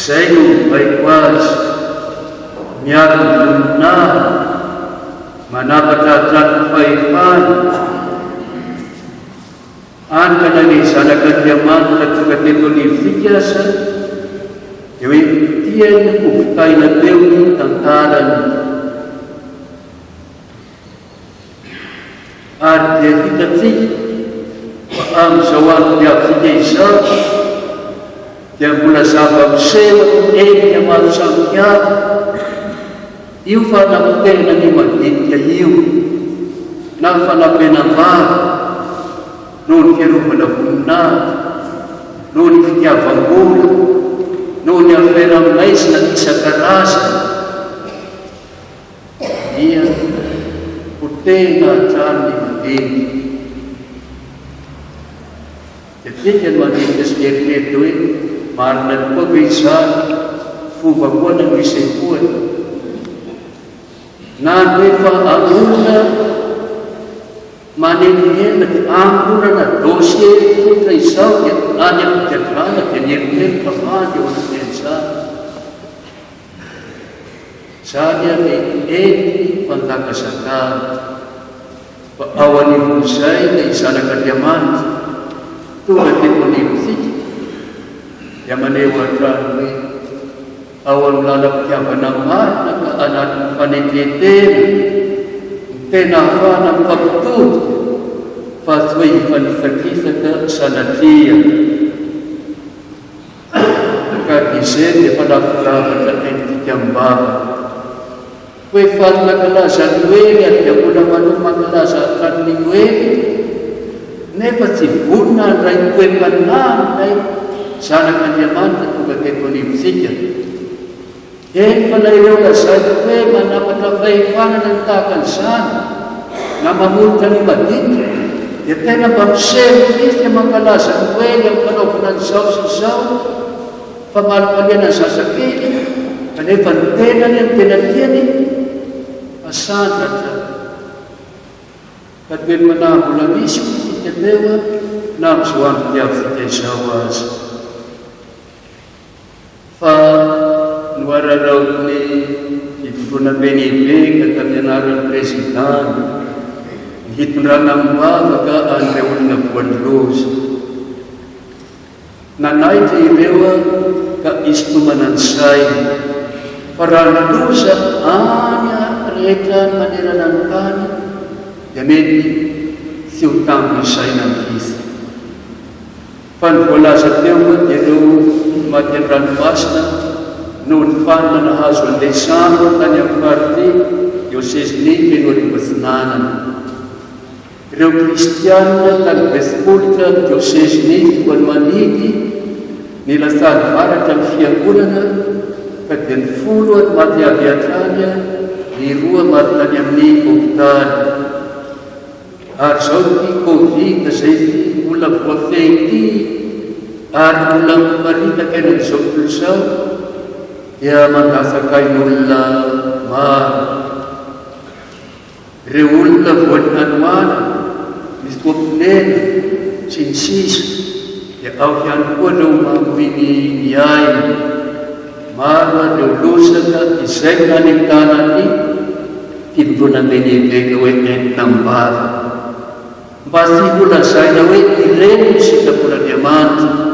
Izay no mibaiko azy, miaro ny voninahiny, manapatra hatrany ny fahefany, hany ka na ilay Zanak'Andriamanitra tonga teto anivontsika aza dia hoe tiany hovitaina teo ny tantarany. Ary dia hitantsika fa amin'izao andro diavintsika izao dia mbola zava-miseho amin'ny endrika maro samihafa io fanapotehana ny madinika io na fanampenam-bava noho ny fiarovana voninahitra, noho ny fitiavam-bola, noho ny afera maizina isan-karazany. Dia potehina hatrany ny madinika. Dia tiaka ny mandinika sy mieritreritra hoe marina tokoa ve izany? Fomba ahoana no isehoany? Na ny hoe fa olona manelingelina dia angonana dossier tsotra izao dia any am-pigadrana dia mieritreritra vandy eo anatrehan'izany. Izany dia endriky fanjakazakana, fa ao anivon'izay ilay Zanak'Andriamanitra tonga teto anivontsika dia maneho hatrany hoe ao amin'ny lalam-pitiavana marina ka anatin'ny fanetren-tena no tena ahafahana mifampitodika fa tsy hoe hifanitsakitsaka sanatria. Ka izay dia efa lafin-javatra entintsika am-bava. Hoe faly nankalaza Noely ary dia mbola manohy mankalaza hatrany ny Noely, nefa tsy vonona handray ny toe-panahin'ilay Zanak'Andriamanitra tonga teto anivontsika. Eny fa na ireo lazaiko hoe manapatra fahefana na ny tahaka an'izany, na manolotra ny madinika, dia tena mba miseho mihitsy mankalaza Noely amin'ny fanaovana an'izao sy izao, famalifaliana ny zazakely, kanefa ny tenany no tena tiany hasandratra. Ka dia ny manahy mbola misy hoy isika teo na amin'izao andro diavintsika izao aza. Fa noararaotin'ny Fivondronambe Eveka tamin'ny anaran'ny Prezidà ny hitondrana amim-bavaka an'ireo olona voan'ny loza. Nanaitra ireo ka hisintomana ny saina fa raha ny loza any rehetra any manerana ny tany dia mety tsy ho tambo isaina mihitsy. Fa ny voalaza teo moa dia ireo maty an-dranomasina noho ny fanina nahazo an'ilay sambo tany amin'ny faritry diosezin'i Fenoarivo Atsinanana. Ireo kristianina tany Befimolotra diosezin'i Tsiroanomandidy nilatsahan'ny varatra ny fiangonana ka dia ny folo no maty avy hatrany, ny roa maty tany amin'ny hopitaly. Ary izao ity covid izay tsy mbola voafehy ity ary mbola miparitaka eny amin'izao tontolo izao dia mandatsaka ain'olona maro. Ireo olona voan'ny hanoanana, ny fofon'aina sy ny sisa dia ao ihany koa ireo mamoy ny ainy. Maro ary ireo lozaka izay no nanentanan'ny Fivondronambe lehibe hoe entina am-bava. Mba tsy holazaina hoe ireny no sitrapon'Andriamanitra.